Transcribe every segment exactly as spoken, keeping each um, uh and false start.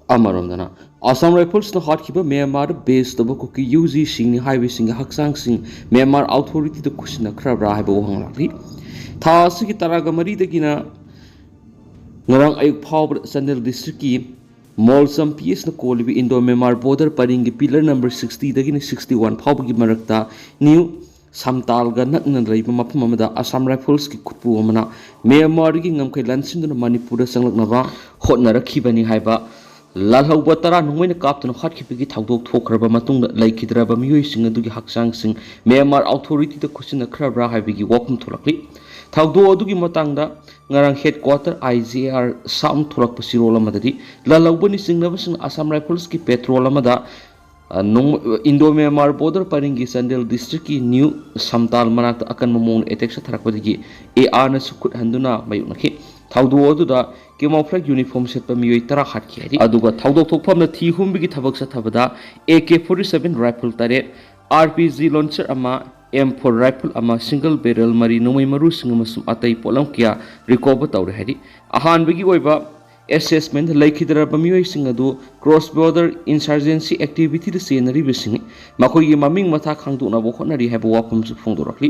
ꯑꯃꯔꯣꯝꯗꯅ, ꯑꯁꯥꯝ ꯔꯥꯏꯐꯜꯁꯅ ꯍꯥꯠꯈꯤꯕ ꯃ꯭ꯌꯥꯟꯃꯥꯔꯗ ꯕꯦꯁ ꯇꯧꯕ ꯀꯨꯀꯤ U ꯖꯤꯁꯤꯡꯅꯤ ꯍꯥꯏꯕꯁꯤꯡꯒꯤ ꯍꯛꯆꯥꯡꯁꯤꯡ Myanmar ꯑꯣꯊꯣꯔꯤꯇꯤꯗ ꯈꯨꯠꯁꯤꯟꯅꯈ꯭ꯔꯕ꯭ꯔꯥ ꯍꯥꯏꯕ ꯋꯥꯍꯪ ꯂꯥꯛꯂꯤ꯫ ꯊꯥ ꯑꯁꯤꯒꯤ ꯇꯔꯥꯒ ꯃꯔꯤꯗꯒꯤꯅ ꯉꯔꯥꯡ ꯑꯌꯨꯛ ꯐꯥꯎꯕꯗ ꯆꯥꯟꯗꯦꯜ ꯗꯤꯁꯇ꯭ꯔꯤꯛꯀꯤ ꯃꯣꯜꯁꯝ ꯄꯤ ꯑꯦꯁꯅ ꯀꯣꯜꯂꯤꯕ ꯏꯟꯗꯣ ꯃ꯭ꯌꯥꯟꯃꯥꯔ ꯕꯣꯔꯗꯔ ꯄꯔꯤꯡꯒꯤ ꯄꯤꯂꯔ ꯅꯝꯕꯔ ꯁꯤꯛꯁꯇꯤꯗꯒꯤꯅ ꯁꯤꯛꯁꯇꯤ ꯋꯥꯟ ꯐꯥꯎꯕꯒꯤ ꯃꯔꯛꯇ ꯅ꯭ꯌꯨ ꯁꯝꯇꯥꯜꯒ ꯅꯛꯅ ꯂꯩꯕ ꯃꯐꯝ ꯑꯃꯗ ꯑꯁꯥꯝ ꯔꯥꯏꯐꯜꯁꯀꯤ ꯈꯨꯠꯄꯨ ꯑꯃꯅ ꯃ꯭ꯌꯥꯟꯃꯥꯔꯗꯒꯤ ꯉꯝꯈꯩ ꯂꯥꯟꯁꯤꯟꯗꯨꯅ ꯃꯅꯤꯄꯨꯔꯗ ꯆꯪꯂꯛꯅꯕ ꯍꯣꯠꯅꯔꯛꯈꯤꯕꯅꯤ ꯍꯥꯏꯕ ꯂꯥꯜꯍꯧꯕ ꯇꯔꯥ ꯅꯣꯡꯃꯩꯅ ꯀꯥꯞꯇꯨꯅ ꯍꯥꯠꯈꯤꯕꯒꯤ ꯊꯧꯗꯣꯛ ꯊꯣꯛꯈ꯭ꯔꯕ ꯃꯇꯨꯡꯗ ꯂꯩꯈꯤꯗ꯭ꯔꯕ ꯃꯤꯑꯣꯏꯁꯤꯡ ꯑꯗꯨꯒꯤ ꯍꯛꯆꯥꯡꯁꯤꯡ ꯃ꯭ꯌꯥꯟꯃꯥꯔ ꯑꯣꯊꯣꯔꯤꯇꯤꯗ ꯈꯨꯠꯁꯤꯟꯅꯈ꯭ꯔꯕ꯭ꯔꯥ ꯍꯥꯏꯕꯒꯤ ꯋꯥꯐꯝ ꯊꯣꯛꯂꯛꯂꯤ꯫ ꯊꯧꯗꯣꯛ ꯑꯗꯨꯒꯤ ꯃꯇꯥꯡꯗ ꯉꯔꯥꯡ ꯍꯦꯗ ꯀ꯭ꯋꯥꯇꯔ ꯑꯥꯏ ꯖꯤ ꯑꯥꯔ ꯁꯥꯎꯟ ꯊꯣꯛꯂꯛꯄ ꯆꯤꯔꯣꯜ ꯑꯃꯗꯗꯤ ꯂꯥꯜꯍꯧꯕꯅꯤ ꯆꯤꯡꯅꯕꯁꯤꯡꯅ ꯑꯁꯥꯝ ꯔꯥꯏꯐꯜꯁꯀꯤ ꯄꯦꯇ꯭ꯔꯣꯜ ꯑꯃꯗ, ꯑ, ꯅꯣꯡ-, ꯏꯟꯗꯣ ꯃ꯭ꯌꯥꯟꯃꯥꯔ ꯕꯣꯔꯗꯔ ꯄꯔꯤꯡꯒꯤ ꯆꯥꯟꯗꯦꯜ ꯗꯤꯁꯇ꯭ꯔꯤꯛꯀꯤ ꯅ꯭ꯌꯨ ꯁꯝꯇꯥꯜ ꯃꯅꯥꯛꯇ ꯑꯀꯟꯕ ꯃꯑꯣꯡꯗ ꯑꯦꯇꯦꯛ ꯆꯠꯊꯔꯛꯄꯗꯒꯤ ꯑꯦ ꯑꯥꯔꯅꯁꯨ ꯈꯨꯠ ꯍꯟꯗꯨꯅ ꯃꯥꯌꯣꯛꯅꯈꯤ꯫ ꯊꯧꯗꯣꯛ ꯑꯗꯨꯗ camouflage uniform ꯁꯦꯠꯄ ꯃꯤꯑꯣꯏ ꯇꯔꯥ ꯍꯥꯠꯈꯤ ꯍꯥꯏꯔꯤ꯫ ꯑꯗꯨꯒ ꯊꯧꯗꯣꯛ ꯊꯣꯛꯐꯝꯗ ꯊꯤ ꯍꯨꯝꯕꯒꯤ ꯊꯕꯛ ꯆꯠꯊꯕꯗ A K forty seven rifle ꯇꯔꯦꯠ, ꯑꯥꯔ ꯄꯤ ꯖꯤ ꯂꯣꯟꯆꯔ ꯑꯃ, ꯑꯦꯝ ꯐꯣꯔ ꯔꯥꯏꯐꯜ ꯑꯃ, ꯁꯤꯡꯒꯜ ꯕꯦꯔꯦꯜ ꯃꯔꯤ, ꯅꯣꯡꯃꯩ ꯃꯔꯨꯁꯤꯡ ꯑꯃꯁꯨꯡ ꯑꯇꯩ ꯄꯣꯠꯂꯝ ꯀꯌꯥ ꯔꯤꯀꯣꯚꯔ ꯇꯧꯔꯦ ꯍꯥꯏꯔꯤ꯫ ꯑꯍꯥꯟꯕꯒꯤ ꯑꯣꯏꯕ ꯑꯦꯁꯦꯁꯃꯦꯟꯗ ꯂꯩꯈꯤꯗ꯭ꯔꯕ ꯃꯤꯑꯣꯏꯁꯤꯡ ꯑꯗꯨ ꯀ꯭ꯔꯣꯁ ꯕꯣꯔꯗꯔ ꯏꯟꯁꯔꯖꯦꯟꯁꯤ ꯑꯦꯛꯇꯤꯚꯤꯇꯤꯗ ꯆꯦꯟꯅꯔꯤꯕꯁꯤꯡꯅꯤ꯫ ꯃꯈꯣꯏꯒꯤ ꯃꯃꯤꯡ ꯃꯊꯥ ꯈꯪꯗꯣꯛꯅꯕ ꯍꯣꯠꯅꯔꯤ ꯍꯥꯏꯕ ꯋꯥꯐꯝꯁꯨ ꯐꯣꯡꯗꯣꯔꯛꯂꯤ꯫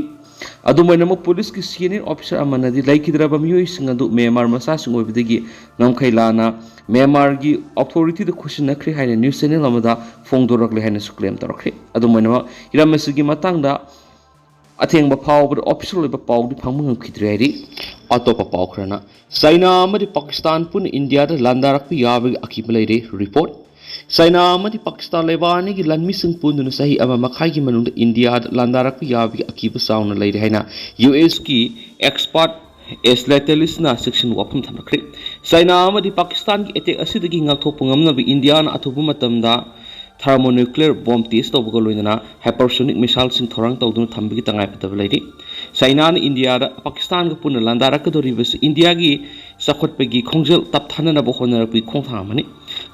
ꯑꯗꯨꯝ ꯑꯣꯏꯅꯃꯛ, ꯄꯨꯂꯤꯁꯀꯤ ꯁꯤꯅꯤꯌꯔ ꯑꯣꯐꯤꯁꯔ ꯑꯃꯅꯗꯤ ꯂꯩꯈꯤꯗ꯭ꯔꯕ ꯃꯤꯑꯣꯏꯁꯤꯡ ꯑꯗꯨ ꯃ꯭ꯌꯥꯟꯃꯥꯔ ꯃꯆꯥꯁꯤꯡ ꯑꯣꯏꯕꯗꯒꯤ ꯉꯝꯈꯩ ꯂꯥꯟꯅ ꯃ꯭ꯌꯥꯟꯃꯥꯔꯒꯤ ꯑꯣꯊꯣꯔꯤꯇꯤꯗ ꯈꯨꯠꯁꯤꯟꯅꯈ꯭ꯔꯦ ꯍꯥꯏꯅ ꯅ꯭ꯌꯨꯁ ꯆꯦꯅꯦꯜ ꯑꯃꯗ ꯐꯣꯡꯗꯣꯔꯛꯂꯦ ꯍꯥꯏꯅꯁꯨ ꯀ꯭ꯂꯦꯝ ꯇꯧꯔꯛꯈ꯭ꯔꯦ꯫ ꯑꯗꯨꯝ ꯑꯣꯏꯅꯃꯛ, ꯍꯤꯔꯝ ꯑꯁꯤꯒꯤ ꯃꯇꯥꯡꯗ ꯑꯊꯦꯡꯕ ꯐꯥꯎꯕꯗ ꯑꯣꯐꯤꯁꯤꯌꯦꯜ ꯑꯣꯏꯕ ꯄꯥꯎꯗꯤ ꯐꯪꯕ ꯉꯝꯈꯤꯗ꯭ꯔꯦ ꯍꯥꯏꯔꯤ꯫ ꯑꯇꯣꯞꯄ ꯄꯥꯎ ꯈꯔꯅ, ꯆꯥꯏꯅꯥ ꯑꯃꯗꯤ ꯄꯥꯀꯤꯁꯇꯥꯟ ꯄꯨꯟꯅ ꯏꯟꯗꯤꯌꯥꯗ ꯂꯥꯟꯗꯥꯔꯛꯄ ꯌꯥꯕꯒꯤ ꯑꯀꯤꯕ ꯂꯩꯔꯦ꯫ ꯔꯤꯄꯣꯔꯠ꯫ ꯆꯥꯏꯅꯥ ꯑꯃꯗꯤ ꯄꯥꯀꯤꯁꯇꯥꯟ ꯂꯩꯕꯥꯛ ꯑꯅꯤꯒꯤ ꯂꯥꯟꯃꯤꯁꯤꯡ ꯄꯨꯟꯗꯨꯅ ꯆꯍꯤ ꯑꯃ ꯃꯈꯥꯏꯒꯤ ꯃꯅꯨꯡꯗ ꯏꯟꯗꯤꯌꯥꯗ ꯂꯥꯟꯗꯥꯔꯛꯄ ꯌꯥꯕꯒꯤ ꯑꯀꯤꯕ ꯆꯥꯎꯅ ꯂꯩꯔꯦ ꯍꯥꯏꯅ ꯌꯨ ꯑꯦꯁꯀꯤ ꯑꯦꯛꯁꯄꯥꯔꯠ ꯑꯦꯁꯂꯦꯇꯦꯂꯤꯁꯅ ꯆꯦꯛꯁꯤꯟ ꯋꯥꯐꯝ ꯊꯝꯂꯛꯈ꯭ꯔꯦ꯫ ꯆꯥꯏꯅꯥ ꯑꯃꯗꯤ ꯄꯥꯀꯤꯁꯇꯥꯟꯒꯤ ꯑꯦꯇꯦꯛ ꯑꯁꯤꯗꯒꯤ ꯉꯥꯛꯊꯣꯛꯄ ꯉꯝꯅꯕ ꯏꯟꯗꯤꯌꯥꯅ ꯑꯊꯨꯕ ꯃꯇꯝꯗ thermonuclear bomb test ꯇꯧꯕꯒ ꯂꯣꯏꯅꯅ hypersonic missileꯁꯤꯡ ꯊꯧꯔꯥꯡ ꯇꯧꯗꯨꯅ ꯊꯝꯕꯒꯤ ꯇꯉꯥꯏꯐꯗꯕ ꯂꯩꯔꯤ꯫ ꯆꯥꯏꯅꯥꯅ ꯏꯟꯗꯤꯌꯥꯗ ꯄꯥꯀꯤꯁꯇꯥꯟꯒ ꯄꯨꯟꯅ ꯂꯥꯟꯗꯥꯔꯛꯀꯗꯧꯔꯤꯕꯁꯤ ꯏꯟꯗꯤꯌꯥꯒꯤ ꯆꯥꯎꯈꯠꯄꯒꯤ ꯈꯣꯡꯖꯦꯜ ꯇꯞꯊꯥꯅꯅꯕ ꯍꯣꯠꯅꯔꯛꯄꯒꯤ ꯈꯣꯡꯊꯥꯡ ꯑꯃꯅꯤ꯫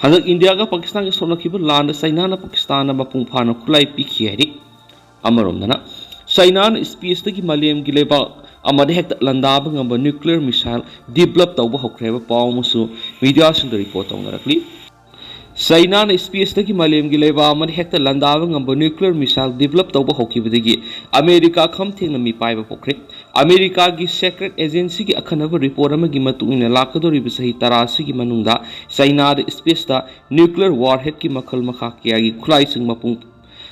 ꯍꯟꯗꯛ ꯏꯟꯗꯤꯌꯥꯒ ꯄꯥꯀꯤꯁꯇꯥꯟꯒ ꯁꯣꯛꯅꯈꯤꯕ ꯂꯥꯟꯗ ꯆꯥꯏꯅꯥꯅ ꯄꯥꯀꯤꯁꯇꯥꯟꯗ ꯃꯄꯨꯡ ꯐꯥꯅ ꯈꯨꯠꯂꯥꯏ ꯄꯤꯈꯤ ꯍꯥꯏꯔꯤ꯫ ꯑꯃꯔꯣꯝꯗꯅ, ꯆꯥꯏꯅꯥꯅ ꯁ꯭ꯄꯦꯁꯇꯒꯤ ꯃꯥꯂꯦꯝꯒꯤ ꯂꯩꯕꯥꯛ ꯑꯃꯗ ꯍꯦꯛꯇ ꯂꯥꯟꯗꯥꯕ ꯉꯝꯕ nuclear missile develop ꯇꯧꯕ ꯍꯧꯈ꯭ꯔꯦ ꯍꯥꯏꯕ ꯄꯥꯎ ꯑꯃꯁꯨ ꯃꯤꯗꯤꯌꯥꯁꯤꯡꯗ ꯔꯤꯄꯣꯔꯠ ꯇꯧꯅꯔꯛꯂꯤ꯫ ꯆꯩꯅꯥꯅ ꯁ꯭ꯄꯦꯁꯇꯒꯤ ꯃꯥꯂꯦꯝꯒꯤ ꯂꯩꯕꯥꯛ ꯑꯃꯗ ꯍꯦꯛꯇ ꯂꯥꯟꯗꯥꯕ ꯉꯝꯕ ꯅ꯭ꯌꯨꯀ꯭ꯂꯤꯌꯔ ꯃꯤꯁꯥꯏꯜ ꯗꯤꯕꯦꯂꯞ ꯇꯧꯕ ꯍꯧꯈꯤꯕꯗꯒꯤ ꯑꯃꯦꯔꯤꯀꯥ ꯈꯝ ꯊꯦꯡꯅ ꯃꯤꯄꯥꯏꯕ ꯄꯣꯛꯈ꯭ꯔꯦ꯫ ꯑꯃꯦꯔꯤꯀꯥꯒꯤ ꯁꯦꯀ꯭ꯔꯦꯠ ꯑꯦꯖꯦꯟꯁꯤꯒꯤ ꯑꯈꯟꯅꯕ ꯔꯤꯄꯣꯔꯠ ꯑꯃꯒꯤ ꯃꯇꯨꯡ ꯏꯟꯅ, ꯂꯥꯛꯀꯗꯧꯔꯤꯕ ꯆꯍꯤ ꯇꯔꯥ ꯑꯁꯤꯒꯤ ꯃꯅꯨꯡꯗ ꯆꯩꯅꯥꯗ ꯁ꯭ꯄꯦꯁꯇ ꯅ꯭ꯌꯨꯀ꯭ꯂꯤꯌꯔ ꯋꯥꯔꯍꯦꯗꯀꯤ ꯃꯈꯜ ꯃꯈꯥ ꯀꯌꯥꯒꯤ ꯈꯨꯠꯂꯥꯏꯁꯤꯡ ꯃꯄꯨꯡ,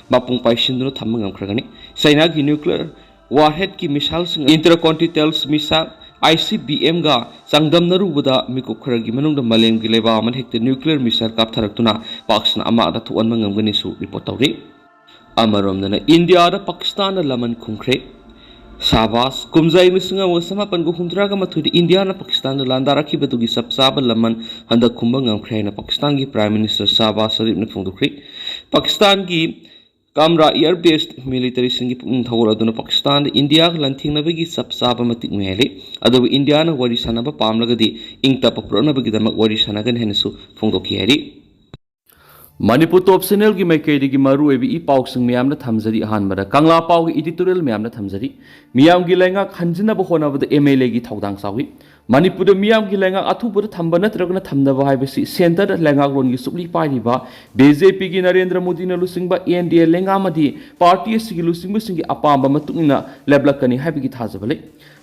ꯃꯄꯨꯡ ꯄꯥꯏꯁꯤꯟꯗꯨꯅ ꯊꯝꯕ ꯉꯝꯈ꯭ꯔꯒꯅꯤ꯫ ꯆꯩꯅꯥꯒꯤ nuclear ꯋꯥꯔꯍꯦꯗꯀꯤ ꯃꯤꯁꯥꯏꯜꯁꯤꯡ, ꯏꯟꯇꯔꯀꯣꯟꯇꯤꯅꯦꯟꯇꯦꯜ missile, I C B ꯑꯦꯝꯒ ꯆꯥꯡꯗꯝꯅꯔꯨꯕꯗ, ꯃꯤꯀꯨꯞ ꯈꯔꯒꯤ ꯃꯅꯨꯡꯗ ꯃꯥꯂꯦꯝꯒꯤ ꯂꯩꯕꯥꯛ ꯑꯃꯗ ꯍꯦꯛꯇ ꯅ꯭ꯌꯨꯀ꯭ꯂꯤꯌꯔ ꯃꯤꯁꯥꯏꯜ ꯀꯥꯞꯊꯔꯛꯇꯨꯅ ꯄꯥꯛ ꯁꯟꯅ ꯑꯃꯥꯡ ꯑꯇꯥ ꯊꯣꯛꯍꯟꯕ ꯉꯝꯒꯅꯤꯁꯨ ꯔꯤꯄꯣꯔꯠ ꯇꯧꯔꯤ꯫ ꯑꯃꯔꯣꯝꯗꯅ, ꯏꯟꯗꯤꯌꯥꯗ ꯄꯥꯀꯤꯁꯇꯥꯟꯅ ꯂꯃꯟ ꯈꯨꯝꯈ꯭ꯔꯦ꯫ ꯁꯥꯕꯥꯁ! ꯀꯨꯝꯖꯥ ꯂꯤꯁꯤꯡ ꯑꯃꯒ ꯆꯃꯥꯄꯟꯒ ꯍꯨꯝꯗ꯭ꯔꯥꯒ ꯃꯥꯊꯣꯏꯗ ꯏꯟꯗꯤꯌꯥꯅ ꯄꯥꯀꯤꯁꯇꯥꯟꯗ ꯂꯥꯟꯗꯥꯔꯛꯈꯤꯕꯗꯨꯒꯤ ꯆꯞ ꯆꯥꯕ ꯂꯃꯟ ꯍꯟꯗꯛ ꯈꯨꯝꯕ ꯉꯝꯈ꯭ꯔꯦ ꯍꯥꯏꯅ ꯄꯥꯀꯤꯁꯇꯥꯟꯒꯤ ꯄ꯭ꯔꯥꯏꯝ ꯃꯤꯅꯤꯁꯇꯔ ꯁꯥꯕꯥꯁ ꯁꯔꯤꯐꯅ ꯐꯣꯡꯗꯣꯛꯈ꯭ꯔꯦ꯫ ꯄꯥꯀꯤꯁꯇꯥꯟꯒꯤ ꯀꯥꯝꯔꯥ ꯏꯌꯔ ꯕꯦꯁ ꯃꯤꯂꯤꯇꯔꯤꯁꯤꯡꯒꯤ ꯄꯨꯛꯅꯤꯡ ꯊꯧꯒꯠꯂꯗꯨꯅ ꯄꯥꯀꯤꯁꯇꯥꯟꯗ ꯏꯟꯗꯤꯌꯥꯒ ꯂꯥꯟꯊꯦꯡꯅꯕꯒꯤ ꯆꯞ ꯆꯥꯕ ꯃꯇꯤꯛ ꯃꯌꯥꯏ ꯂꯩ꯫ ꯑꯗꯨꯕꯨ ꯏꯟꯗꯤꯌꯥꯅ ꯋꯥꯔꯤ ꯁꯥꯟꯅꯕ ꯄꯥꯝꯂꯒꯗꯤ ꯏꯪ ꯇꯞꯄ ꯄꯨꯔꯛꯅꯕꯒꯤꯗꯃꯛ ꯋꯥꯔꯤ ꯁꯥꯟꯅꯒꯅꯤ ꯍꯥꯏꯅꯁꯨ ꯐꯣꯡꯗꯣꯛꯈꯤ ꯍꯥꯏꯔꯤ꯫ ꯃꯅꯤꯄꯨꯔ ꯇꯣꯞ ꯆꯦꯅꯦꯜꯒꯤ ꯃꯥꯏꯀꯩꯗꯒꯤ ꯃꯔꯨꯑꯣꯏꯕ ꯏ ꯄꯥꯎꯁꯤꯡ ꯃꯌꯥꯝꯅ ꯊꯝꯖꯔꯤ꯫ ꯑꯍꯥꯟꯕꯗ ꯀꯪꯂꯥ ꯄꯥꯎꯒꯤ ꯏꯗꯤꯇꯣꯔꯤꯌꯦꯜ ꯃꯌꯥꯝꯅ ꯊꯝꯖꯔꯤ꯫ ꯃꯤꯌꯥꯝꯒꯤ ꯂꯩꯉꯥꯛ ꯍꯟꯖꯤꯟꯅꯕ ꯍꯣꯠꯅꯕꯗ ꯑꯦꯝ ꯑꯦꯜ ꯑꯦꯒꯤ ꯊꯧꯗꯥꯡ ꯆꯥꯎꯏ꯫ ꯃꯅꯤꯄꯨꯔꯗ ꯃꯤꯌꯥꯝꯒꯤ ꯂꯩꯉꯥꯛ ꯑꯊꯨꯕꯗ ꯊꯝꯕ ꯅꯠꯇ꯭ꯔꯒꯅ ꯊꯝꯗꯕ ꯍꯥꯏꯕꯁꯤ ꯁꯦꯟꯇꯔꯗ ꯂꯩꯉꯥꯛꯂꯣꯟꯒꯤ ꯁꯨꯛꯂꯤ ꯄꯥꯏꯔꯤꯕ ꯕꯤ ꯖꯦ ꯄꯤꯒꯤ ꯅꯔꯦꯟꯗ꯭ꯔ ꯃꯣꯗꯤꯅ ꯂꯨꯆꯤꯡꯕ ꯑꯦꯟ ꯗꯤ ꯑꯦ ꯂꯩꯉꯥꯛ ꯑꯃꯗꯤ ꯄꯥꯔꯇꯤ ꯑꯁꯤꯒꯤ ꯂꯨꯆꯤꯡꯕꯁꯤꯡꯒꯤ ꯑꯄꯥꯝꯕ ꯃꯇꯨꯡ ꯏꯟꯅ ꯂꯦꯞꯂꯛꯀꯅꯤ ꯍꯥꯏꯕꯒꯤ ꯊꯥꯖꯕ ꯂꯩ꯫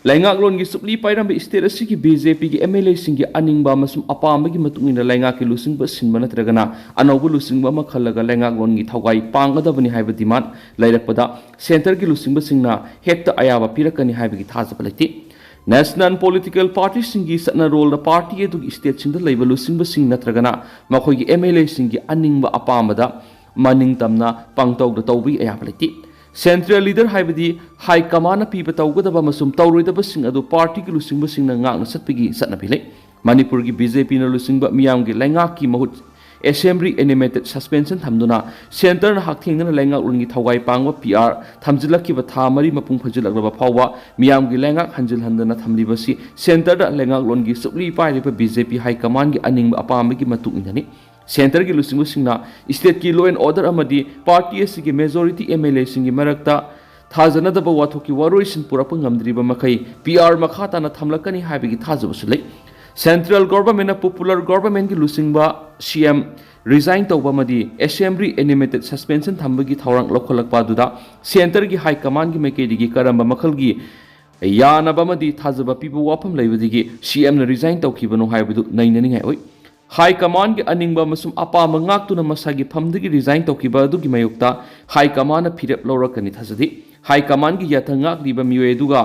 ꯂꯩꯉꯥꯛꯂꯣꯟꯒꯤ ꯁꯨꯛꯂꯤ ꯄꯥꯏꯔꯝꯕ ꯁ꯭ꯇꯦꯠ ꯑꯁꯤꯒꯤ ꯕꯤ ꯖꯦ ꯄꯤꯒꯤ ꯑꯦꯝ ꯑꯦꯜ ꯑꯦꯁꯤꯡꯒꯤ ꯑꯅꯤꯡꯕ ꯑꯃꯁꯨꯡ ꯑꯄꯥꯝꯕꯒꯤ ꯃꯇꯨꯡ ꯏꯟꯅ ꯂꯩꯉꯥꯛꯀꯤ ꯂꯨꯆꯤꯡꯕ ꯁꯤꯟꯕ ꯅꯠꯇ꯭ꯔꯒꯅ ꯑꯅꯧꯕ ꯂꯨꯆꯤꯡꯕ ꯑꯃ ꯈꯜꯂꯒ ꯂꯩꯉꯥꯛꯂꯣꯟꯒꯤ ꯊꯧꯒꯥꯏ ꯄꯥꯡꯒꯗꯕꯅꯤ ꯍꯥꯏꯕ ꯗꯤꯃꯥꯟ ꯂꯩꯔꯛꯄꯗ ꯁꯦꯟꯇꯔꯒꯤ ꯂꯨꯆꯤꯡꯕꯁꯤꯡꯅ ꯍꯦꯛꯇ ꯑꯌꯥꯕ ꯄꯤꯔꯛꯀꯅꯤ ꯍꯥꯏꯕꯒꯤ ꯊꯥꯖꯕ ꯂꯩꯇꯦ꯫ ꯅꯦꯁꯅꯦꯜ ꯄꯣꯂꯤꯇꯤꯀꯦꯜ ꯄꯥꯔꯇꯤꯁꯤꯡꯒꯤ ꯆꯠꯅꯔꯣꯜꯗ ꯄꯥꯔꯇꯤ ꯑꯗꯨꯒꯤ ꯁ꯭ꯇꯦꯠꯁꯤꯡꯗ ꯂꯩꯕ ꯂꯨꯆꯤꯡꯕꯁꯤꯡ ꯅꯠꯇ꯭ꯔꯒꯅ ꯃꯈꯣꯏꯒꯤ ꯑꯦꯝ ꯑꯦꯜ ꯑꯦꯁꯤꯡꯒꯤ ꯑꯅꯤꯡꯕ ꯑꯄꯥꯝꯕꯗ ꯃꯅꯤꯡ ꯇꯝꯅ ꯄꯥꯡꯇꯧꯗ ꯇꯧꯕꯒꯤ ꯑꯌꯥꯕ ꯂꯩꯇꯦ꯫ ꯁꯦꯟꯇ꯭ꯔꯦꯜ ꯂꯤꯗꯔ ꯍꯥꯏꯕꯗꯤ ꯍꯥꯏ ꯀꯃꯥꯟꯅ ꯄꯤꯕ ꯇꯧꯒꯗꯕ ꯑꯃꯁꯨꯡ ꯇꯧꯔꯣꯏꯗꯕꯁꯤꯡ ꯑꯗꯨ ꯄꯥꯔꯇꯤꯒꯤ ꯂꯨꯆꯤꯡꯕꯁꯤꯡꯅ ꯉꯥꯛꯅ ꯆꯠꯄꯒꯤ ꯆꯠꯅꯕꯤ ꯂꯩ꯫ ꯃꯅꯤꯄꯨꯔꯒꯤ ꯕꯤ ꯖꯦ ꯄꯤꯅ ꯂꯨꯆꯤꯡꯕ ꯃꯤꯌꯥꯝꯒꯤ ꯂꯩꯉꯥꯛꯀꯤ ꯃꯍꯨꯠ ꯑꯦꯁꯦꯝꯕ꯭ꯂꯤ ꯑꯦꯅꯤꯃꯦꯇꯦꯠ ꯁꯁꯄꯦꯟꯁꯟ ꯊꯝꯗꯨꯅ ꯁꯦꯟꯇꯔꯅ ꯍꯛꯊꯦꯡꯅꯅ ꯂꯩꯉꯥꯛꯂꯣꯟꯒꯤ ꯊꯧꯒꯥꯏ ꯄꯥꯡꯕ ꯄꯤ ꯑꯥꯔ ꯊꯝꯖꯤꯜꯂꯛꯈꯤꯕ ꯊꯥ ꯃꯔꯤ ꯃꯄꯨꯡ ꯐꯥꯖꯤꯜꯂꯛꯂꯕ ꯐꯥꯎꯕ ꯃꯤꯌꯥꯝꯒꯤ ꯂꯩꯉꯥꯛ ꯍꯟꯖꯤꯜꯍꯟꯗꯅ ꯊꯝꯂꯤꯕꯁꯤ ꯁꯦꯟꯇꯔꯗ ꯂꯩꯉꯥꯛꯂꯣꯟꯒꯤ ꯁꯨꯛꯂꯤ ꯄꯥꯏꯔꯤꯕ ꯕꯤ ꯖꯦ ꯄꯤ ꯍꯥꯏ ꯀꯃꯥꯟꯒꯤ ꯑꯅꯤꯡꯕ ꯑꯄꯥꯝꯕꯒꯤ ꯃꯇꯨꯡ ꯏꯟꯅꯅꯤ꯫ ꯁꯦꯟꯇꯔꯒꯤ ꯂꯨꯆꯤꯡꯕꯁꯤꯡꯅ ꯁ꯭ꯇꯦꯠꯀꯤ ꯂꯣ ꯑꯦꯟ ꯑꯣꯔꯗꯔ ꯑꯃꯗꯤ ꯄꯥꯔꯇꯤ ꯑꯁꯤꯒꯤ ꯃꯦꯖꯣꯔꯤꯇꯤ ꯑꯦꯝ ꯑꯦꯜ ꯑꯦꯁꯤꯡꯒꯤ ꯃꯔꯛꯇ ꯊꯥꯖꯅꯗꯕ ꯋꯥꯊꯣꯛꯀꯤ ꯋꯥꯔꯣꯏꯁꯤꯟ ꯄꯨꯔꯛꯄ ꯉꯝꯗ꯭ꯔꯤꯕ ꯃꯈꯩ ꯄꯤ ꯑꯥꯔ ꯃꯈꯥ ꯇꯥꯅ ꯊꯝꯂꯛꯀꯅꯤ ꯍꯥꯏꯕꯒꯤ ꯊꯥꯖꯕꯁꯨ ꯂꯩ꯫ Central Governmentꯅ Popular Governmentꯀꯤ ꯂꯨꯆꯤꯡꯕ C M resign ꯇꯧꯕ ꯑꯃꯗꯤ Assembly animated suspension ꯊꯝꯕꯒꯤ ꯊꯧꯔꯥꯡ ꯂꯧꯈꯠꯂꯛꯄ ꯑꯗꯨꯗ Centreꯒꯤ High Commandꯀꯤ ꯃꯥꯏꯀꯩꯗꯒꯤ ꯀꯔꯝꯕ ꯃꯈꯜꯒꯤ ꯌꯥꯅꯕ ꯑꯃꯗꯤ ꯊꯥꯖꯕ ꯄꯤꯕ ꯋꯥꯐꯝ ꯂꯩꯕꯗꯒꯤ C Mꯅ resign ꯇꯧꯈꯤꯕꯅꯣ ꯍꯥꯏꯕꯗꯨ ꯅꯩꯅꯅꯤꯡꯉꯥꯏ ꯑꯣꯏ꯫ High Commandꯀꯤ ꯑꯅꯤꯡꯕ ꯑꯃꯁꯨꯡ ꯑꯄꯥꯝꯕ ꯉꯥꯛꯇꯨꯅ ꯃꯁꯥꯒꯤ ꯐꯝꯗꯒꯤ resign ꯇꯧꯈꯤꯕ ꯑꯗꯨꯒꯤ ꯃꯥꯌꯣꯛꯇ High Commandꯅ ꯐꯤꯔꯦꯞ ꯂꯧꯔꯛꯀꯅꯤ ꯊꯥꯖꯗꯦ꯫ High Commandꯀꯤ ꯌꯥꯊꯪ ꯉꯥꯛꯂꯤꯕ ꯃꯤꯑꯣꯏ ꯑꯗꯨꯒ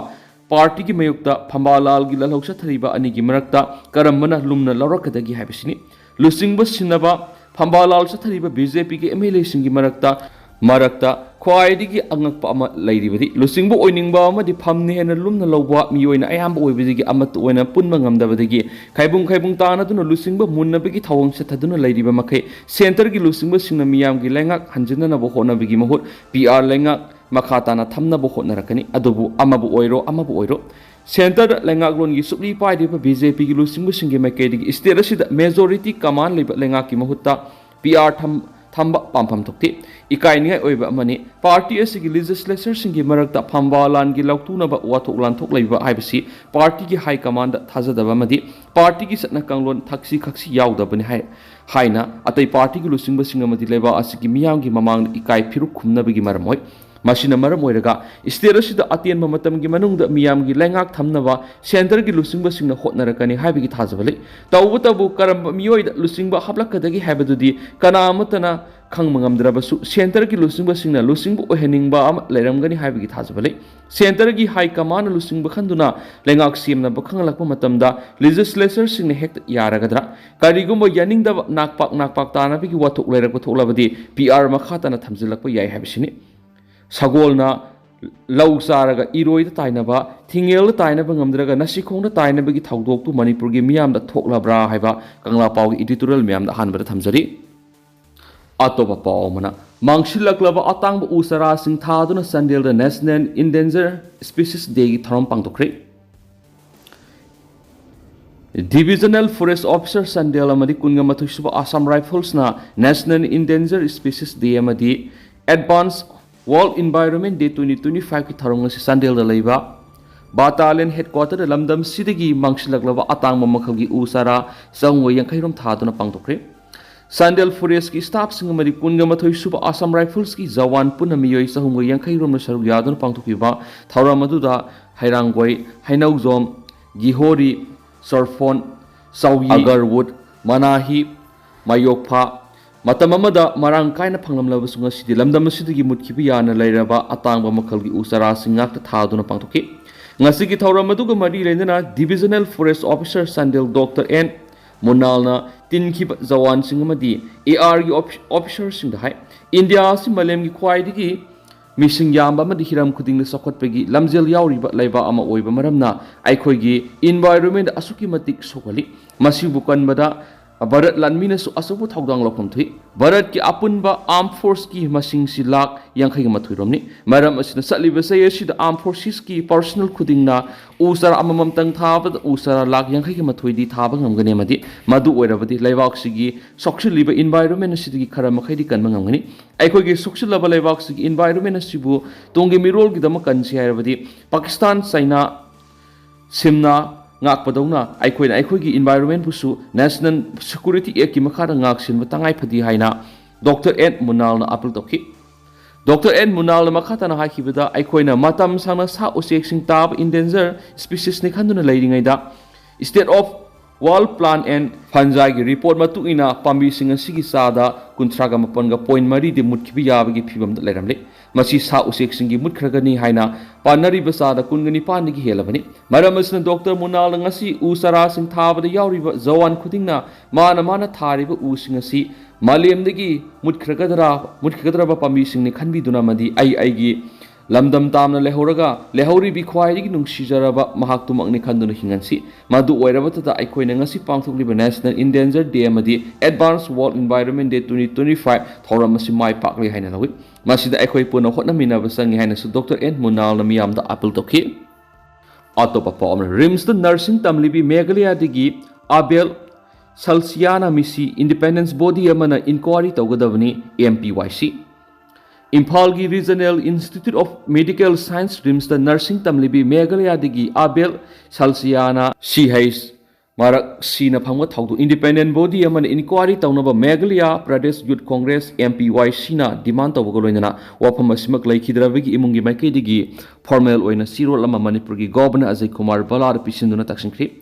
partyꯒꯤ ꯃꯥꯌꯣꯛꯇ ꯐꯝꯕꯥꯜ ꯂꯥꯜꯒꯤ ꯂꯥꯜꯍꯧ ꯆꯠꯊꯔꯤꯕ ꯑꯅꯤꯒꯤ ꯃꯔꯛꯇ ꯀꯔꯝꯕꯅ ꯂꯨꯝꯅ ꯂꯧꯔꯛꯀꯗꯒꯦ ꯍꯥꯏꯕꯁꯤꯅꯤ꯫ ꯂꯨꯆꯤꯡꯕ ꯁꯤꯟꯅꯕ ꯐꯝꯕꯥꯜ ꯂꯥꯜ ꯆꯠꯊꯔꯤꯕ BJPꯒꯤ MLAꯁꯤꯡꯒꯤ ꯃꯔꯛꯇ, ꯃꯔꯛꯇ ꯈ꯭ꯋꯥꯏꯗꯒꯤ ꯑꯉꯛꯄ ꯑꯃ ꯂꯩꯔꯤꯕꯗꯤ, ꯂꯨꯆꯤꯡꯕ ꯑꯣꯏꯅꯤꯡꯕ ꯑꯃꯗꯤ ꯐꯝꯅ ꯍꯦꯟꯅ ꯂꯨꯝꯅ ꯂꯧꯕ ꯃꯤꯑꯣꯏꯅ ꯑꯌꯥꯝꯕ ꯑꯣꯏꯕꯗꯒꯤ ꯑꯃꯠꯇ ꯑꯣꯏꯅ ꯄꯨꯟꯕ ꯉꯝꯗꯕꯗꯒꯤ ꯈꯥꯏꯕꯨꯡ ꯈꯥꯏꯕꯨꯡ ꯇꯥꯅꯗꯨꯅ ꯂꯨꯆꯤꯡꯕ ꯃꯨꯟꯅꯕꯒꯤ ꯊꯧꯑꯣꯡ ꯆꯠꯊꯗꯨꯅ ꯂꯩꯔꯤꯕ ꯃꯈꯩ Centreꯒꯤ ꯂꯨꯆꯤꯡꯕꯁꯤꯡꯅ ꯃꯤꯌꯥꯝꯒꯤ ꯂꯩꯉꯥꯛ ꯍꯟꯖꯤꯟꯅꯅꯕ ꯍꯣꯠꯅꯕꯒꯤ ꯃꯍꯨꯠ PR ꯂꯩꯉꯥꯛ ꯃꯈꯥ ꯇꯥꯅ ꯊꯝꯅꯕ ꯍꯣꯠꯅꯔꯛꯀꯅꯤ꯫ ꯑꯗꯨꯕꯨ ꯑꯃꯕꯨ ꯑꯣꯏꯔꯣ, ꯑꯃꯕꯨ ꯑꯣꯏꯔꯣ, Centreꯗ ꯂꯩꯉꯥꯛꯂꯣꯟꯒꯤ ꯁꯨꯛꯂꯤ ꯄꯥꯏꯔꯤꯕ BJPꯒꯤ ꯂꯨꯆꯤꯡꯕꯁꯤꯡꯒꯤ ꯃꯥꯏꯀꯩꯗꯒꯤ state ꯑꯁꯤꯗ majority command ꯂꯩꯕ ꯂꯩꯉꯥꯛꯀꯤ ꯃꯍꯨꯠꯇ PR ꯊꯝ-, ꯊꯝꯕ ꯄꯥꯝꯐꯝ ꯊꯣꯛꯇꯦ꯫ ꯏꯀꯥꯏꯅꯤꯡꯉꯥꯏ ꯑꯣꯏꯕ ꯑꯃꯅꯤ꯫ Party ꯑꯁꯤꯒꯤ legislatorꯁꯤꯡꯒꯤ ꯃꯔꯛꯇ ꯐꯝꯕꯥꯜ ꯂꯥꯜꯒꯤ ꯂꯧꯇꯨꯅꯕ ꯋꯥꯊꯣꯛ ꯂꯥꯟꯊꯣꯛ ꯂꯩꯕ ꯍꯥꯏꯕꯁꯤ partyꯒꯤ High Commandꯗ ꯊꯥꯖꯗꯕ ꯑꯃꯗꯤ partyꯒꯤ ꯆꯠꯅ ꯀꯥꯡꯂꯣꯟ ꯊꯛꯁꯤ ꯈꯛꯁꯤ ꯌꯥꯎꯗꯕꯅꯤ ꯍꯥꯏ, ꯍꯥꯏꯅ ꯑꯇꯩ partyꯒꯤ ꯂꯨꯆꯤꯡꯕꯁꯤꯡ ꯑꯃꯗꯤ ꯂꯩꯕꯥꯛ ꯑꯁꯤꯒꯤ ꯃꯤꯌꯥꯝꯒꯤ ꯃꯃꯥꯡꯗ ꯏꯀꯥꯏ ꯐꯤꯔꯨꯛ ꯈꯨꯝꯅꯕꯒꯤ ꯃꯔꯝ ꯑꯣꯏ꯫ ꯃꯁꯤꯅ ꯃꯔꯝ ꯑꯣꯏꯔꯒ state ꯑꯁꯤꯗ ꯑꯇꯦꯟꯕ ꯃꯇꯝꯒꯤ ꯃꯅꯨꯡꯗ ꯃꯤꯌꯥꯝꯒꯤ ꯂꯩꯉꯥꯛ ꯊꯝꯅꯕ Centreꯒꯤ ꯂꯨꯆꯤꯡꯕꯁꯤꯡꯅ ꯍꯣꯠꯅꯔꯛꯀꯅꯤ ꯍꯥꯏꯕꯒꯤ ꯊꯥꯖꯕ ꯂꯩ꯫ ꯇꯧꯕꯇꯕꯨ ꯀꯔꯝꯕ ꯃꯤꯑꯣꯏꯗ ꯂꯨꯆꯤꯡꯕ ꯍꯥꯞꯂꯛꯀꯗꯒꯦ ꯍꯥꯏꯕꯗꯨꯗꯤ ꯀꯅꯥ ꯑꯃꯠꯇꯅ ꯈꯪꯕ ꯉꯝꯗ꯭ꯔꯕꯁꯨ Centreꯒꯤ ꯂꯨꯆꯤꯡꯕꯁꯤꯡꯅ ꯂꯨꯆꯤꯡꯕ ꯑꯣꯏꯍꯟꯅꯤꯡꯕ ꯑꯃ ꯂꯩꯔꯝꯒꯅꯤ ꯍꯥꯏꯕꯒꯤ ꯊꯥꯖꯕ ꯂꯩ꯫ Centreꯒꯤ High Commandꯅ ꯂꯨꯆꯤꯡꯕ ꯈꯟꯗꯨꯅ ꯂꯩꯉꯥꯛ ꯁꯦꯝꯅꯕ ꯈꯪꯍꯜꯂꯛꯄ ꯃꯇꯝꯗ legislatorꯁꯤꯡꯅ ꯍꯦꯛꯇ ꯌꯥꯔꯒꯗ꯭ꯔꯥ? ꯀꯔꯤꯒꯨꯝꯕ ꯌꯥꯅꯤꯡꯗꯕ ꯅꯥꯛꯄꯥꯛ ꯅꯥꯛꯄꯥꯛ ꯇꯥꯅꯕꯒꯤ ꯋꯥꯊꯣꯛ ꯂꯩꯔꯛꯄ ꯊꯣꯛꯂꯕꯗꯤ PR ꯃꯈꯥ ꯇꯥꯅ ꯊꯝꯖꯤꯜꯂꯛꯄ ꯌꯥꯏ ꯍꯥꯏꯕꯁꯤꯅꯤ꯫ ꯁꯒꯣꯜꯅ ꯂꯧ ꯆꯥꯔꯒ ꯏꯔꯣꯏꯗ ꯇꯥꯏꯅꯕ, ꯊꯤꯡꯉꯦꯜꯗ ꯇꯥꯏꯅꯕ ꯉꯝꯗ꯭ꯔꯒ ꯅꯥꯁꯤꯈꯣꯡꯗ ꯇꯥꯏꯅꯕꯒꯤ ꯊꯧꯗꯣꯛꯇꯨ ꯃꯅꯤꯄꯨꯔꯒꯤ ꯃꯤꯌꯥꯝꯗ ꯊꯣꯛꯂꯕ꯭ꯔꯥ ꯍꯥꯏꯕ ꯀꯪꯂꯥ ꯄꯥꯎꯒꯤ editorial ꯃꯌꯥꯝꯗ ꯑꯍꯥꯟꯕꯗ ꯊꯝꯖꯔꯤ꯫ ꯑꯇꯣꯞꯄ ꯄꯥꯎ ꯑꯃꯅ, ꯃꯥꯡꯁꯤꯜꯂꯛꯂꯕ ꯑꯇꯥꯡꯕ ꯎ ꯆꯥꯔꯥꯁꯤꯡ ꯊꯥꯗꯨꯅ ꯆꯥꯟꯗꯦꯜꯗ National Endangered Species Dayꯒꯤ ꯊꯧꯔꯝ ꯄꯥꯡꯊꯣꯛꯈ꯭ꯔꯦ꯫ Divisional Forest Officer ꯆꯥꯟꯗꯦꯜ ꯑꯃꯗꯤ ꯀꯨꯟꯒ ꯃꯥꯊꯣꯏ ꯁꯨꯕ Assam Riflesꯅ National Endangered Species Day ꯑꯃꯗꯤ Advance World Environment Day twenty twenty fiveꯀꯤ ꯊꯧꯔꯝ ꯑꯁꯤ ꯆꯥꯟꯗꯦꯜꯗ ꯂꯩꯕ Battalion Headquarter ꯗ ꯂꯝꯗꯝꯁꯤꯗꯒꯤ ꯃꯥꯡꯁꯤꯜꯂꯛꯂꯕ ꯑꯇꯥꯡꯕ ꯃꯈꯜꯒꯤ ꯎ ꯆꯥꯔꯥ ꯆꯍꯨꯝꯒ ꯌꯥꯡꯈꯩ ꯔꯣꯝ ꯊꯥꯗꯨꯅ ꯄꯥꯡꯊꯣꯛꯈ꯭ꯔꯦ꯫ ꯆꯥꯟꯗꯦꯜ ꯐꯣꯔꯦꯁꯀꯤ ꯁ꯭ꯇꯥꯐꯁꯤꯡ ꯑꯃꯗꯤ ꯀꯨꯟꯒ ꯃꯥꯊꯣꯏ ꯁꯨꯕ ꯑꯁꯥꯝ ꯔꯥꯏꯐꯜꯁꯀꯤ ꯖꯋꯥꯟ ꯄꯨꯟꯅ ꯃꯤꯑꯣꯏ ꯆꯍꯨꯝꯒ ꯌꯥꯡꯈꯩ ꯔꯣꯝꯅ ꯁꯔꯨꯛ ꯌꯥꯗꯨꯅ ꯄꯥꯡꯊꯣꯛꯈꯤꯕ ꯊꯧꯔꯝ ꯑꯗꯨꯗ ꯍꯩꯔꯥꯡꯒꯣꯏ, ꯍꯩꯅꯧꯖꯣꯝ, ꯒꯤꯍꯣꯔꯤ, ꯁꯣꯔꯐꯣꯟ, ꯆꯥꯎꯌꯤ, ꯑꯒꯔꯋꯨꯗ, ꯃꯅꯥꯍꯤ, ꯃꯌꯣꯛꯐꯥ, ꯃꯇꯝ ꯑꯃꯗ ꯃꯔꯥꯡ ꯀꯥꯏꯅ ꯐꯪꯂꯝꯂꯕꯁꯨ ꯉꯁꯤꯗꯤ ꯂꯝꯗꯝ ꯑꯁꯤꯗꯒꯤ ꯃꯨꯠꯈꯤꯕ ꯌꯥꯅ ꯂꯩꯔꯕ ꯑꯇꯥꯡꯕ ꯃꯈꯜꯒꯤ ꯎ ꯆꯥꯔꯥꯁꯤꯡ ꯉꯥꯛꯇ ꯊꯥꯗꯨꯅ ꯄꯥꯡꯊꯣꯛꯈꯤ꯫ ꯉꯁꯤꯒꯤ ꯊꯧꯔꯝ ꯑꯗꯨꯒ ꯃꯔꯤ ꯂꯩꯅꯅ Divisional Forest Officer Chandel doctor N ꯃꯨꯅꯥꯜꯅ ꯇꯤꯟꯈꯤꯕ ꯖꯋꯥꯟꯁꯤꯡ ꯑꯃꯗꯤ ꯑꯦ ꯑꯥꯔꯒꯤ ꯑꯣꯐꯤꯁꯔꯁꯤꯡꯗ ꯍꯥꯏ, ꯏꯟꯗꯤꯌꯥ ꯑꯁꯤ ꯃꯥꯂꯦꯝꯒꯤ ꯈ꯭ꯋꯥꯏꯗꯒꯤ ꯃꯤꯁꯤꯡ ꯌꯥꯝꯕ ꯑꯃꯗꯤ ꯍꯤꯔꯝ ꯈꯨꯗꯤꯡꯗ ꯆꯥꯎꯈꯠꯄꯒꯤ ꯂꯝꯖꯦꯜ ꯌꯥꯎꯔꯤꯕ ꯂꯩꯕꯥꯛ ꯑꯃ ꯑꯣꯏꯕ ꯃꯔꯝꯅ ꯑꯩꯈꯣꯏꯒꯤ environment ꯑꯁꯨꯛꯀꯤ ꯃꯇꯤꯛ ꯁꯣꯛꯍꯜꯂꯤ꯫ ꯃꯁꯤꯕꯨ ꯀꯟꯕꯗ ꯚꯥꯔꯠ ꯂꯥꯟꯃꯤꯅꯁꯨ ꯑꯆꯧꯕ ꯊꯧꯗꯥꯡ ꯂꯧꯐꯝ ꯊꯣꯛꯏ꯫ ꯚꯥꯔꯠꯀꯤ ꯑꯄꯨꯟꯕ armed forceꯀꯤ ꯃꯁꯤꯡꯁꯤ ꯂꯥꯈ ꯌꯥꯡꯈꯩꯒ ꯃꯥꯊꯣꯏ ꯔꯣꯝꯅꯤ꯫ ꯃꯔꯝ ꯑꯁꯤꯅ ꯆꯠꯂꯤꯕ ꯆꯍꯤ ꯑꯁꯤꯗ armed forcesꯀꯤ personnel ꯈꯨꯗꯤꯡꯅ ꯎ ꯆꯥꯔꯥ ꯑꯃꯃꯝꯇꯪ ꯊꯥꯕꯗ ꯎ ꯆꯥꯔꯥ ꯂꯥꯈ ꯌꯥꯡꯈꯩꯒ ꯃꯥꯊꯣꯏꯗꯤ ꯊꯥꯕ ꯉꯝꯒꯅꯤ ꯑꯃꯗꯤ ꯃꯗꯨ ꯑꯣꯏꯔꯕꯗꯤ ꯂꯩꯕꯥꯛꯁꯤꯒꯤ ꯁꯣꯛꯆꯤꯜꯂꯤꯕ environment ꯑꯁꯤꯗꯒꯤ ꯈꯔ ꯃꯈꯩꯗꯤ ꯀꯟꯕ ꯉꯝꯒꯅꯤ꯫ ꯑꯩꯈꯣꯏꯒꯤ ꯁꯣꯛꯆꯤꯜꯂꯕ ꯂꯩꯕꯥꯛꯁꯤꯒꯤ environment ꯑꯁꯤꯕꯨ ꯇꯨꯡꯒꯤ ꯃꯤꯔꯣꯜꯒꯤꯗꯃꯛ ꯀꯟꯁꯤ ꯍꯥꯏꯔꯕꯗꯤ ꯄꯥꯀꯤꯁꯇꯥꯟ, ꯆꯩꯅꯥ, ꯁꯤꯝꯅ ꯉꯥꯛꯄꯗꯧꯅ ꯑꯩꯈꯣꯏꯅ ꯑꯩꯈꯣꯏꯒꯤ environmentꯕꯨꯁꯨ National Security Actꯀꯤ ꯃꯈꯥꯗ ꯉꯥꯛꯁꯦꯟꯕ ꯇꯉꯥꯏ ꯐꯗꯦ ꯍꯥꯏꯅ ꯗꯣꯛꯇꯔ ꯑꯦꯟ ꯃꯨꯅꯥꯜꯅ ꯑꯥꯄꯤꯜ ꯇꯧꯈꯤ꯫ ꯗꯣꯛꯇꯔ ꯑꯦꯟ ꯃꯨꯅꯥꯜꯅ ꯃꯈꯥ ꯇꯥꯅ ꯍꯥꯏꯈꯤꯕꯗ, ꯑꯩꯈꯣꯏꯅ ꯃꯇꯝ ꯁꯥꯡꯅ ꯁꯥ ꯎꯆꯦꯛꯁꯤꯡ ꯇꯥꯕ endanger speciesꯅꯤ ꯈꯟꯗꯨꯅ ꯂꯩꯔꯤꯉꯩꯗ State of World Plant and Fungiꯒꯤ report ꯃꯇꯨꯡ ꯏꯟꯅ ꯄꯥꯝꯕꯤꯁꯤꯡ ꯑꯁꯤꯒꯤ ꯆꯥꯗ ꯀꯨꯟꯊ꯭ꯔꯥꯒ ꯃꯥꯄꯟꯒ point ꯃꯔꯤꯗꯤ ꯃꯨꯠꯈꯤꯕ ꯌꯥꯕꯒꯤ ꯐꯤꯚꯝꯗ ꯂꯩꯔꯝꯂꯤ꯫ ꯃꯁꯤ ꯁꯥ ꯎꯆꯦꯛꯁꯤꯡꯒꯤ ꯃꯨꯠꯈ꯭ꯔꯒꯅꯤ ꯍꯥꯏꯅ ꯄꯥꯅꯔꯤꯕ ꯆꯥꯗ ꯀꯨꯟꯒ ꯅꯤꯄꯥꯟꯗꯒꯤ ꯍꯦꯜꯂꯕꯅꯤ꯫ ꯃꯔꯝ ꯑꯁꯤꯅ ꯗꯣꯛꯇꯔ ꯃꯨꯅꯥꯜꯅ ꯉꯁꯤ ꯎ ꯆꯥꯔꯥꯁꯤꯡ ꯊꯥꯕꯗ ꯌꯥꯎꯔꯤꯕ ꯖꯋꯥꯟ ꯈꯨꯗꯤꯡꯅ ꯃꯥꯅ ꯃꯥꯅ ꯊꯥꯔꯤꯕ ꯎꯁꯤꯡ ꯑꯁꯤ ꯃꯥꯂꯦꯝꯗꯒꯤ ꯃꯨꯠꯈ꯭ꯔꯒꯗ꯭ꯔꯥ, ꯃꯨꯠꯈ꯭ꯔꯒꯗ꯭ꯔꯕ ꯄꯥꯝꯕꯤꯁꯤꯡꯅꯤ ꯈꯟꯕꯤꯗꯨꯅ ꯑꯃꯗꯤ ꯑꯩ ꯑꯩꯒꯤ ꯂꯝꯗꯝ ꯇꯥꯝꯅ ꯂꯩꯍꯧꯔꯒ ꯂꯩꯍꯧꯔꯤꯕꯤ ꯈ꯭ꯋꯥꯏꯗꯒꯤ ꯅꯨꯡꯁꯤꯖꯔꯕ ꯃꯍꯥꯛꯇꯨꯃꯛꯅꯤ ꯈꯟꯗꯨꯅ ꯍꯤꯡꯍꯟꯁꯤ꯫ ꯃꯗꯨ ꯑꯣꯏꯔꯕꯇꯗ ꯑꯩꯈꯣꯏꯅ ꯉꯁꯤ ꯄꯥꯡꯊꯣꯛꯂꯤꯕ National Endangered Day ꯑꯃꯗꯤ Advance World Environment Day twenty twenty-five ꯊꯧꯔꯝ ꯑꯁꯤ ꯃꯥꯏ ꯄꯥꯛꯂꯦ ꯍꯥꯏꯅ ꯂꯧꯏ꯫ ꯃꯁꯤꯗ ꯑꯩꯈꯣꯏ ꯄꯨꯟꯅ ꯍꯣꯠꯅꯃꯤꯟꯅꯕ ꯆꯪꯏ ꯍꯥꯏꯅꯁꯨ ꯗꯣꯛꯇꯔ ꯑꯦꯟ ꯃꯨꯅꯥꯜꯅ ꯃꯤꯌꯥꯝꯗ ꯑꯥꯄꯤꯜ ꯇꯧꯈꯤ꯫ ꯑꯇꯣꯞꯄ ꯄꯥꯎ ꯑꯃꯅ, ꯔꯤꯝꯁꯇ ꯅꯔꯁꯤꯡ ꯇꯝꯂꯤꯕꯤ ꯃꯦꯘꯥꯂꯌꯥꯗꯒꯤ ꯑꯕꯦꯜ ꯁꯜꯁꯤꯌꯥꯅ ꯃꯤꯁꯤ Independence Body ꯑꯃꯅ inquiry ꯇꯧꯒꯗꯕꯅꯤ, M P Y C꯫ ꯏꯝꯐꯥꯜꯒꯤ Regional Institute of Medical Science, ꯔꯤꯝꯁꯇ ꯅꯔꯁꯤꯡ ꯇꯝꯂꯤꯕꯤ ꯃꯦꯘꯥꯂꯌꯥꯗꯒꯤ ꯑꯕꯦꯜ ꯁꯥꯜꯁꯤꯌꯥꯅ ꯁꯤ ꯍꯩꯆ ꯃꯥꯔꯛ ꯁꯤꯅ ꯐꯪꯕ ꯊꯧꯗꯣꯛ ꯏꯟꯗꯤꯄꯦꯟꯗꯦꯟ ꯕꯣꯗꯤ ꯑꯃꯅ ꯏꯟꯀ꯭ꯋꯥꯏꯔꯤ ꯇꯧꯅꯕ ꯃꯦꯘꯥꯂꯌꯥ ꯄ꯭ꯔꯗꯦꯁ ꯌꯨꯠ Congress, M P Y C ꯅ ꯗꯤꯃꯥꯟ ꯇꯧꯕꯒ ꯂꯣꯏꯅꯅ ꯋꯥꯐꯝ ꯑꯁꯤꯃꯛ ꯂꯩꯈꯤꯗ꯭ꯔꯕꯒꯤ ꯏꯃꯨꯡꯒꯤ ꯃꯥꯏꯀꯩꯗꯒꯤ ꯐꯣꯔꯃꯦꯜ ꯑꯣꯏꯅ ꯆꯦꯔꯣꯜ ꯑꯃ ꯃꯅꯤꯄꯨꯔꯒꯤ ꯒꯣꯚꯔꯅꯔ ꯑꯖꯌ ꯀꯨꯃꯥꯔ ꯚꯜꯂꯥꯗ ꯄꯤꯁꯤꯟꯗꯨꯅ ꯇꯛꯁꯤꯟꯈ꯭ꯔꯤ꯫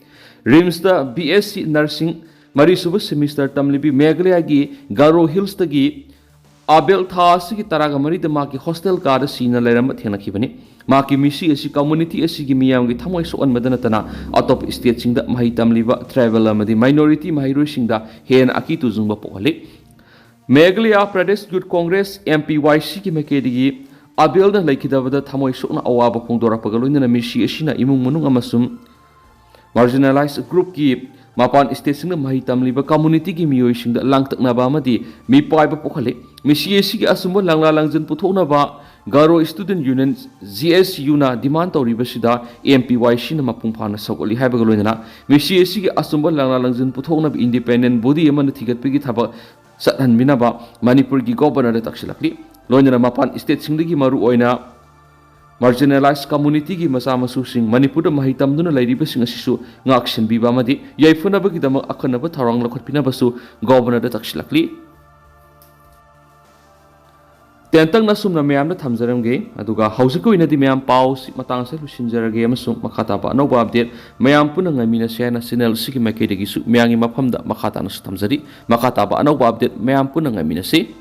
ꯔꯤꯝꯁꯇ B S C ꯅꯔꯁꯤꯡ ꯃꯔꯤꯁꯨꯕ ꯁꯦꯃꯤꯁꯇꯔ ꯇꯝꯂꯤꯕꯤ ꯃꯦꯘꯥꯂꯌꯥꯒꯤ ꯒꯥꯔꯣ ꯍꯤꯜꯁꯇꯒꯤ ꯑꯕꯦꯜ ꯊꯥ ꯑꯁꯤꯒꯤ ꯇꯔꯥꯒ ꯃꯔꯤꯗ ꯃꯍꯥꯛꯀꯤ ꯍꯣꯁꯇꯦꯜ ꯀꯥꯗ ꯁꯤꯅ ꯂꯩꯔꯝꯕ ꯊꯦꯡꯅꯈꯤꯕꯅꯤ꯫ ꯃꯍꯥꯛꯀꯤ ꯃꯤꯁꯤ ꯑꯁꯤ ꯀꯝꯃꯨꯅꯤꯇꯤ ꯑꯁꯤꯒꯤ ꯃꯤꯌꯥꯝꯒꯤ ꯊꯃꯣꯏ ꯁꯣꯛꯍꯟꯕꯗ ꯅꯠꯇꯅ ꯑꯇꯣꯞꯄ ꯁ꯭ꯇꯦꯠꯁꯤꯡꯗ ꯃꯍꯩ ꯇꯝꯂꯤꯕ ꯇ꯭ꯔꯥꯏꯕꯦꯜ ꯑꯃꯗꯤ ꯃꯥꯏꯅꯣꯔꯤꯇꯤ ꯃꯍꯩꯔꯣꯏꯁꯤꯡꯗ ꯍꯦꯟꯅ ꯑꯀꯤ ꯇꯨꯖꯨꯡꯕ ꯄꯣꯛꯍꯜꯂꯤ꯫ ꯃꯦꯘꯥꯂꯌꯥ ꯄ꯭ꯔꯗꯦꯁ ꯌꯨꯠ Congress, M P Y C ꯒꯤ ꯃꯥꯏꯀꯩꯗꯒꯤ ꯑꯕꯦꯜꯅ ꯂꯩꯈꯤꯗꯕꯗ ꯊꯃꯣꯏ ꯁꯣꯛꯅ ꯑꯋꯥꯕ ꯐꯣꯡꯗꯣꯔꯛꯄꯒ ꯂꯣꯏꯅꯅ ꯃꯤꯁꯤ ꯑꯁꯤꯅ ꯏꯃꯨꯡ ꯃꯅꯨꯡ ꯑꯃꯁꯨꯡ ꯃꯥꯔꯖꯤꯅꯦꯂꯥꯏꯖ ꯒ꯭ꯔꯨꯞꯀꯤ ꯃꯄꯥꯟ ꯁ꯭ꯇꯦꯠꯁꯤꯡꯗ ꯃꯍꯩ ꯇꯝꯂꯤꯕ ꯀꯝꯃꯨꯅꯤꯇꯤꯒꯤ ꯃꯤꯑꯣꯏꯁꯤꯡꯗ ꯂꯥꯡꯇꯛꯅꯕ ꯑꯃꯗꯤ ꯃꯤꯄꯥꯏꯕ ꯄꯣꯛꯍꯜꯂꯤ꯫ ꯃꯤꯁꯤ ꯑꯁꯤꯒꯤ ꯑꯆꯨꯝꯕ ꯂꯪꯂꯥ ꯂꯪꯖꯟ ꯄꯨꯊꯣꯛꯅꯕ Garo student union, G S U ꯅ ꯗꯤꯃꯥꯟ ꯇꯧꯔꯤꯕꯁꯤꯗ M P Y C ꯅ ꯃꯄꯨꯡ ꯐꯥꯅ ꯁꯧꯒꯠꯂꯤ ꯍꯥꯏꯕꯒ ꯂꯣꯏꯅꯅ ꯃꯤꯁꯤ ꯑꯁꯤꯒꯤ ꯑꯆꯨꯝꯕ ꯂꯪꯂꯥ ꯂꯪꯖꯟ ꯄꯨꯊꯣꯛꯅꯕ ꯏꯟꯗꯤꯄꯦꯟꯗꯦꯟꯠ ꯕꯣꯗꯤ ꯑꯃꯅ ꯊꯤꯒꯠꯄꯒꯤ ꯊꯕꯛ ꯆꯠꯍꯟꯕꯤꯅꯕ ꯃꯅꯤꯄꯨꯔꯒꯤ ꯒꯣꯚꯔꯅꯔꯗ ꯇꯛꯁꯤꯜꯂꯛꯂꯤ꯫ ꯂꯣꯏꯅꯅ ꯃꯄꯥꯟ ꯁ꯭ꯇꯦꯠꯁꯤꯡꯗꯒꯤ ꯃꯔꯨꯑꯣꯏꯅ ꯃꯥꯔꯖꯤꯅꯦꯂꯥꯏꯖ ꯀꯝꯃꯨꯅꯤꯇꯤꯒꯤ ꯃꯆꯥ ꯃꯁꯨꯁꯤꯡ ꯃꯅꯤꯄꯨꯔꯗ ꯃꯍꯩ ꯇꯝꯗꯨꯅ ꯂꯩꯔꯤꯕꯁꯤꯡ ꯑꯁꯤꯁꯨ ꯉꯥꯛ ꯁꯦꯟꯕꯤꯕ ꯑꯃꯗꯤ ꯌꯥꯏꯐꯅꯕꯒꯤꯗꯃꯛ ꯑꯈꯟꯅꯕ ꯊꯧꯔꯥꯡ ꯂꯧꯈꯠꯄꯤꯅꯕꯁꯨ ꯒꯣꯚꯔꯅꯔꯗ ꯇꯛꯁꯤꯜꯂꯛꯂꯤ꯫ ꯇꯦꯟꯇꯛꯅ ꯑꯁꯨꯝꯅ ꯃꯌꯥꯝꯗ ꯊꯝꯖꯔꯝꯒꯦ, ꯑꯗꯨꯒ ꯍꯧꯖꯤꯛꯀꯤ ꯑꯣꯏꯅꯗꯤ ꯃꯌꯥꯝ ꯄꯥꯎꯁꯤ ꯃꯇꯥꯡ ꯑꯁꯤꯗ ꯂꯣꯏꯁꯤꯟꯖꯔꯒꯦ, ꯑꯃꯁꯨꯡ ꯃꯈꯥ ꯇꯥꯕ ꯑꯅꯧꯕ ꯑꯞꯗꯦꯠ ꯃꯌꯥꯝ ꯄꯨꯟꯅ ꯉꯥꯏꯃꯤꯟꯅꯁꯦ ꯍꯥꯏꯅ ꯆꯦꯅꯦꯜ ꯑꯁꯤꯒꯤ ꯃꯥꯏꯀꯩꯗꯒꯤꯁꯨ ꯃꯌꯥꯝꯒꯤ ꯃꯐꯝꯗ ꯃꯈꯥ ꯇꯥꯅꯁꯨ ꯊꯝꯖꯔꯤ꯫ ꯃꯈꯥ ꯇꯥꯕ ꯑꯅꯧꯕ ꯑꯞꯗꯦꯠ ꯃꯌꯥꯝ ꯄꯨꯟꯅ ꯉꯥꯏꯃꯤꯟꯅꯁꯤ꯫